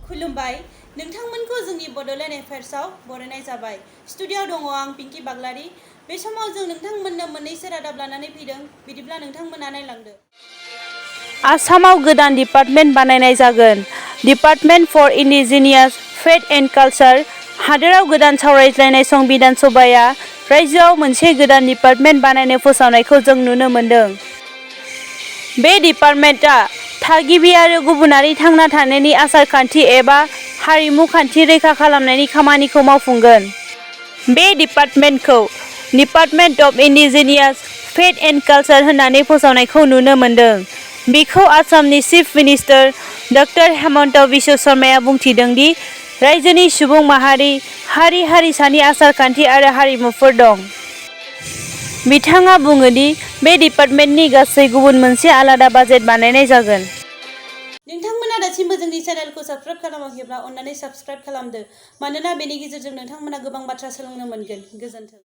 खुलुमबाय नोंथांमोनखौ जोंनि बड'लेण्ड एफेयार्सआव बरायनाय जाबाय। स्टुडिय'आव दङ आं पिंकी बाग्लारी। बे समाव जों नोंथांमोननो मोननैसो रादाब लानानै फैदों, बिदिब्ला नोंथांमोना नायलांदो। आसामाव गोदान डिपार्टमेन्ट बानायनाय जागोन। Department for indigenous faith and culture. हादोराव गोदान सावरायज्लायनाय संबिधान सभाया रायजोआव मोनसे गोदान डिपार्टमेन्ट बानायनो फोसावनायखौ जों नुनो मोन्दों। बे डिपार्टमेन्टआ थागिबि आरो गुबुनारि थांना थानायनि आसार-खान्थि एबा हारिमु खान्थि रैखा खालामनायनि खामानिखौ मावफुंगोन। बे डिपार्टमेन्टखौ department of indigenous faith and culture होननानै फोसावनायखौ नुनो मोन्दों। बेखौ आसामनि chief minister doctor Himanta Biswa शर्माया बुंथिदों दि रायजोनि सुबुं माहारि, हारि-हारिसानि आसार-खान्थि आरो हारिमुफोर दं। बिथाङा बुङो दि बे डिपार्टमेन्टनि गासै गुबुन मोनसे आलादा बाजेट बानायनाय जागोन। नोंथांमोना दासिमबो जोंनि चेनेलखौ साबस्क्राइब खालामाखैब्ला अन्नानै साबस्क्राइब खालामदो, मानोना बेनि गेजेरजों नोंथांमोना गोबां बाथ्रा सोलोंनो मोनगोन। गोजोन्थों।